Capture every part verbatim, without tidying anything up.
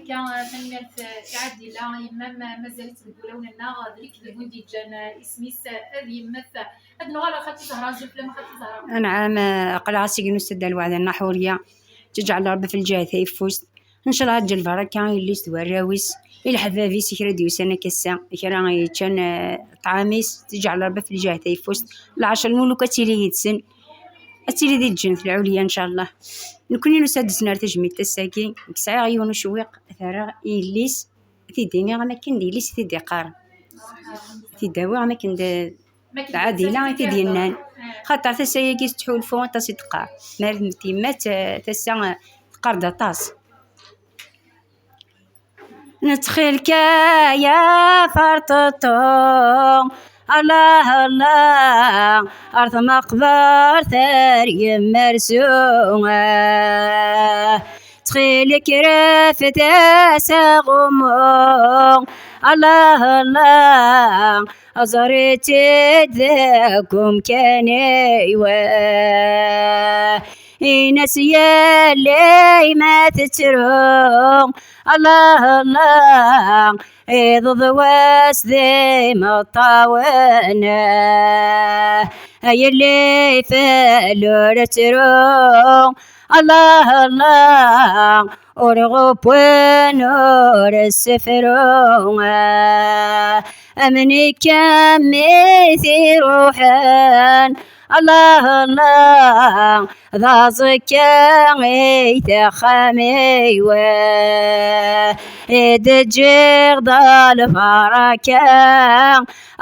Kan, tanemmirt i Ɛadila, yemma-m mazal-itt deg wulawen-nneɣ, d lekdeb win d-yeǧǧan isem-is ad yemmet. Ad nuɣal ɣer xalti Zahra, azul fell-am a xalti Zahra. Anɛam, aql-aɣ asignu s tadda lweɛda n Ḥuriya. Teǧɛel Rebbi f lǧiha tayeffust. Ncallah ad ǧǧel baraka i yelli-s d warraw-is, i leḥbab-is i kra d-yusan akka ass-a, i kra yeččan, eh, ṭṭɛam-is, teǧɛel Rebbi f lǧiha tayeffust. Lɛerc n lmuluk ad tili yid-sen. Ad tili di lǧennet lɛulya, ncallah. Nekkni nusa-d ad d-nesner tajmilt ass-agi, nekk sɛiɣ yiwen ucewwiq, ad t-rreɣ i yelli-s, ad t-id-iniɣ am akken d yelli-s i t-id-iqqaren. Ad t-id-awiɣ am akken d, d Ɛadila i t-id-yennan. Xaṭer tasa-agi tettḥulfu aṭas i d-teqqar. Mer d yemma-tt, eh, tasa, eh, teqqar-d aṭas. Nettxil-k ya Ferṭeṭṭu, Allah, Allah, ar tmaqbert ar yemmersu. Ttxil-k rfed-as aɣummu, Allah, Allah, ẓer-itt-id deg umkan-iw. Ini-as yelli ma tettru, Allah, Allah, iḍ d wass d imeṭṭawen. A yelli fel ur ttru, Allah, Allah, ur ɣewwen ur ssefru. Am nekk am mi t-iruḥen, Allah, Allah, d aẓekka i texxam-iw. I d-ǧǧiɣ d lbaraka,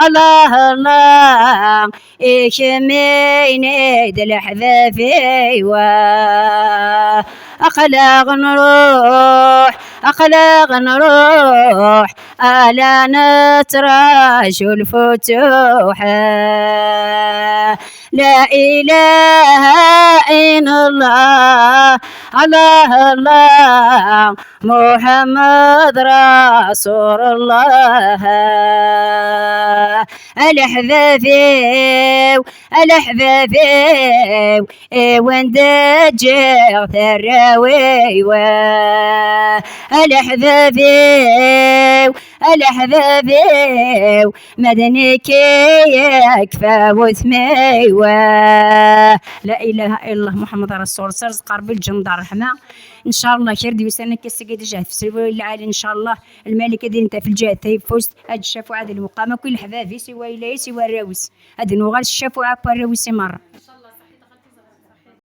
Allah, Allah, i kemm i d leḥbab-iw. Aql-aɣ nruḥ, aql-aɣ nruḥ, ala nettraǧu lfutuḥ. La ilaha illallah, Allah, Allah, Muḥemmed Rasulullah. A leḥbab-iw, a leḥbab-iw, i wen-d-ǧǧiɣ tarraw-iw. A leḥbab-iw, a leḥbab-iw, ma d nekk i yakfa wutma-iw. La ilaha illallah Muḥemmed Rasul, s rrezq Rebbi, lǧennet, ṛṛeḥma. Ncallah kra d-yusan akka ass-agi d jehd f selwa lɛali, ncallah lmalik ad ilent ɣef lǧiha tayeffust, ad d-ccafuɛa d lewqam akk i leḥbab-is, i wayla-is, i warraw-is. Ad nuɣal s ccafuɛa akk warraw-is i merra.